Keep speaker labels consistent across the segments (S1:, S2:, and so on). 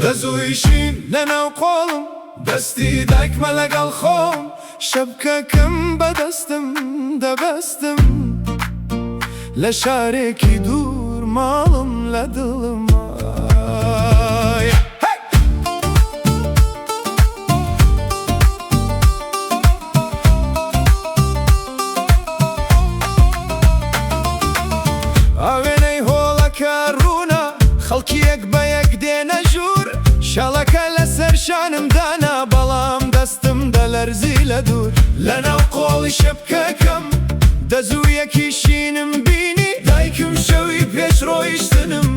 S1: دەزووی شین لەناو قۆڵم، دەستی دایکمە لەگەڵ خۆم، شەپکەکەم بە دەستم دەبەستم، لە شارێکی دوور ماڵم لە دڵمە. ئاوێنەی هۆڵەکە ڕوونە، خەڵکی یەک بە یەک دێنە ژوور، شەڵەکە لەسەر شانم دانا، بەڵام دەستم دەلەرزی لە دوور. لەناو قۆڵی شەپکەکەم دەزوویەکی شینم بینی، دایکم شەوی پێش ڕۆیشتنم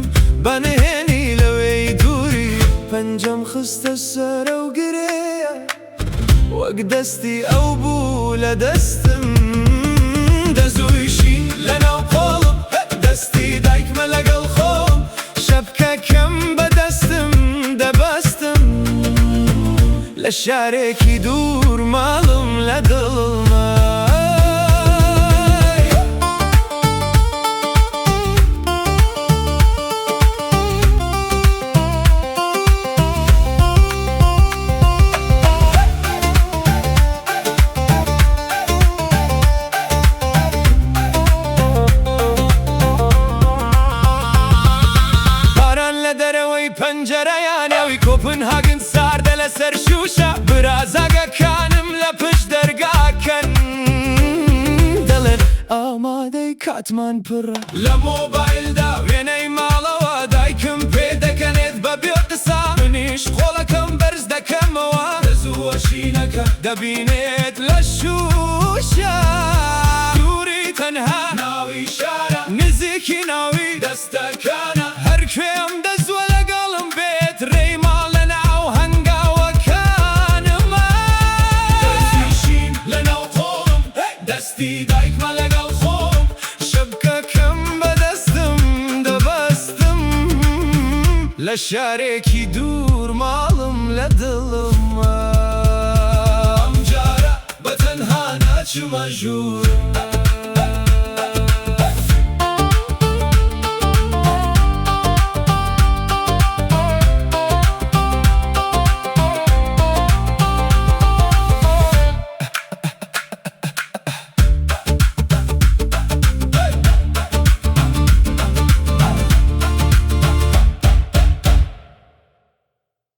S1: بە نهێنی لەوێی دووری. پەنجەم خستە سەر ئەو گرێیە، وەک دەستی ئەو بوو لە دەستم. دەزووی شین لەناو قۆڵم، دەستی دایکمە لەگەڵ خۆم، شەپکەکەم بە دەستم دەبەستم، لە شارێکی دوور ماڵم لە دڵمە. باران لە دەرەوەی پەنجەرەیان ئەوی کۆپنهاگن ساردە لەسەر شووشە، برازاگەکانم لە پشت دەرگاکەن دەڵێن ئامادەی کاتمان پڕە. لە مۆبایلدا وێنەی ماڵەوە دایکم پێدەکەنێت بە بێ قسە، منیش قۆڵەکەم بەرز دەکەمەوە، دەزووە شینەکە دەبینێت لە شووشە. دووری تەنها ناوی شارە، نزیکی ناوی دەستەکانە، هەرکوێم دەزووە لەگەڵم بێت، ڕێی ماڵ لەناو هەنگاوەکانمە. دەزووی شین لەناو قۆڵم، دەستی دایکمە لەگەڵ خۆم، شەپکەکەم بە دەستم دەبەستم، لە شارێکی دوور ماڵم لە دڵمە. ئەمجارە بە تەنها ناچمە ژوور.